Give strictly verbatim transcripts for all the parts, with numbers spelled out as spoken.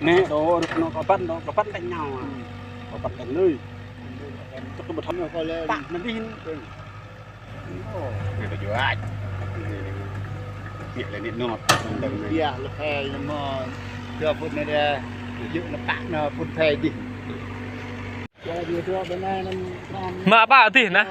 Nè, đô, đô, nó có bắn, đô, có bắn đánh nhau à. Có bắn đánh lưới. Chắc có bật hắm. Nó có lẽ tặng nó đi. Ơ. Người ta chịu ai. Việc là điện nó. Bia, nó phe, nó mò. Thưa phút này ra. Dự nó tặng nó phút phe đi. Mă pă adih nah.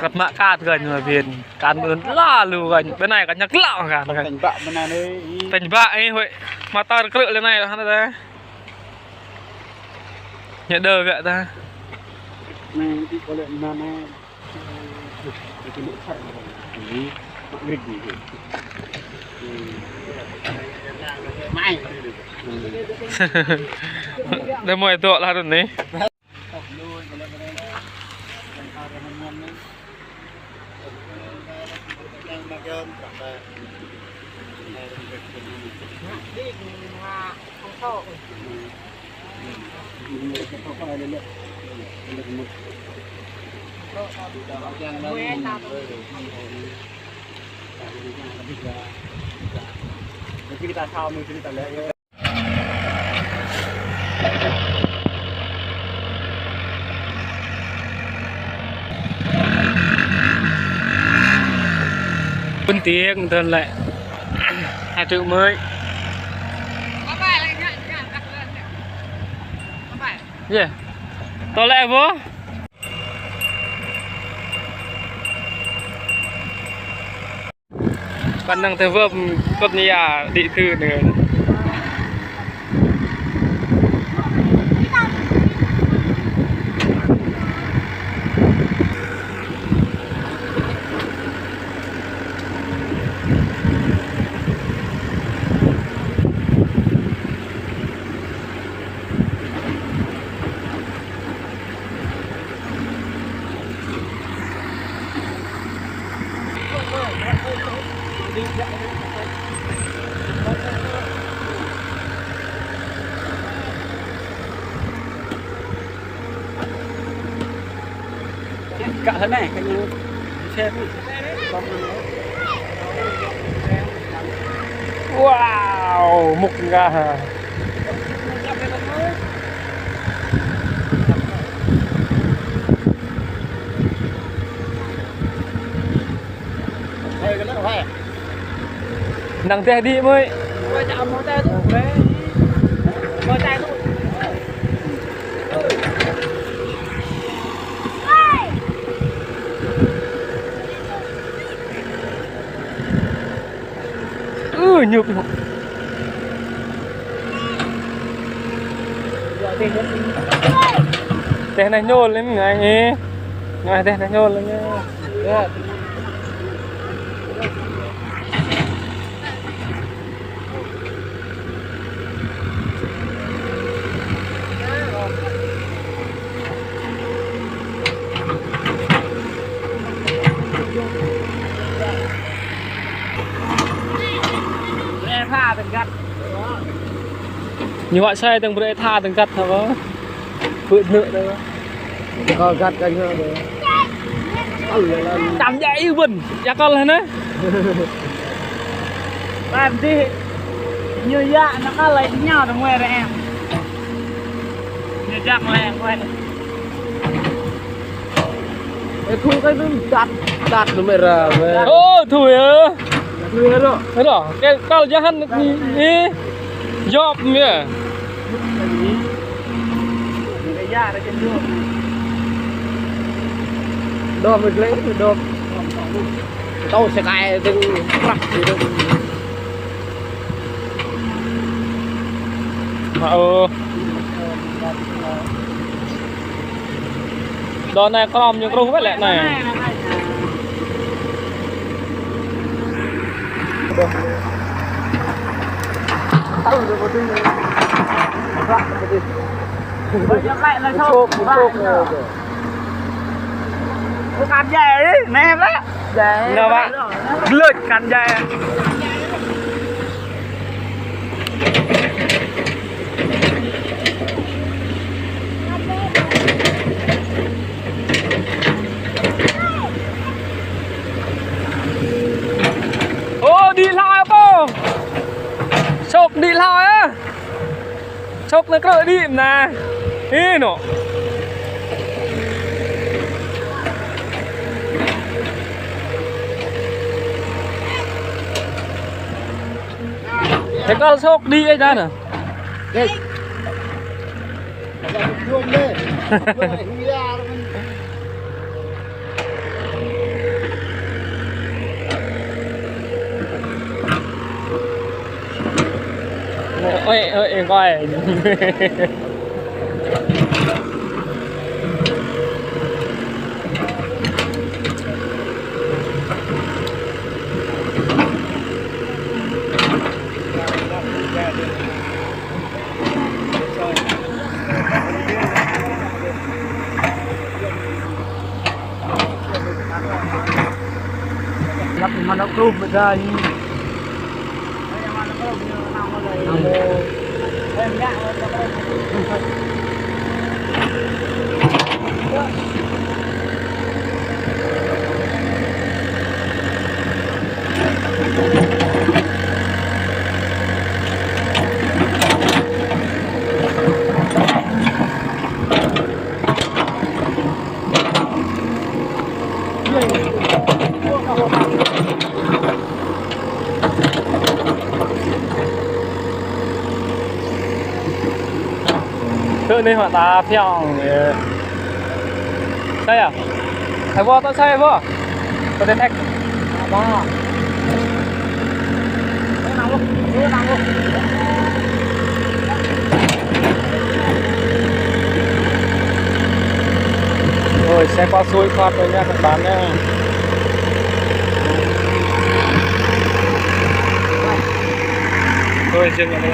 Kăt mă kat gơñ mă phiên. Kan mưn lalu gơñ. Bên này kan ñăk lŏ kan gơñ. Tơñ bă ih huĭ. Mă tơr krư̆ lĕ anai hăn ta. Ñă đơ biă ta. Anai, ih kơ lĕ anai, anai. Ih, ih kơ lĕ thar. Ih, mă ngrik ih. Đơ mơi dŏ lah run anai. Bơ̆n tiêng tơl lĕ. Hai triệu mười. Yê. Tơl lĕ bơ. Kăn năng tơ wơm kơt ñu ya đĭ tơ nơ. Kă hơnai, kă ñu. Wow, mŭk ngă ha. Năng teh đĭ mơi. Ư, nhŭp. Teh anai ñôl lĕ ngă ih. Ngă teh anai ñôl lĕ ngă. Ñu wă sai tơ̆ng brơi tha tơ̆ng kăt hă bơ. Pơ̆ nơ̆ đơ. Kơ găt kơ ñu đơ. Tam jai ih bơ̆n, ya kơ lĕ nă. Tam dih. Ñu ya nă kơ lĕ ñu tơ̆ng wĕ rĕ em. Ñu jăk lĕ wĕ. Ê, thu cái nó đặt, đặt nó mới ra, mới. Ô, thu hă? Thu hă đó? Đó, cái tao jahan ni, ni. Job mía. Đó mới lấy, đó. Tao sẽ cài từng rắc gì đó. Mă ơ. Đo anai krŏm ñu kruh wĕ lĕ anai. Kan jai, nem lah. Jai. Nă bă. Lĕ kan jai. Sŏk nao krư̆ đĭ mơ̆n. Ih, nŏ. Thế con sŏk đĭ ai ta nè. Đĭ. Ôi, ôi, ôi, coi. Lăp mă năk kruh bơda ñu. Tơ anai hŏ ta phiăng, ơ. Sai à? Sai ƀô̆, tơ sai ƀô̆. Tơ đen thek. Ba. Ôi, xe qua sui thoát rồi nha các bạn nha. Ôi, dừng lại.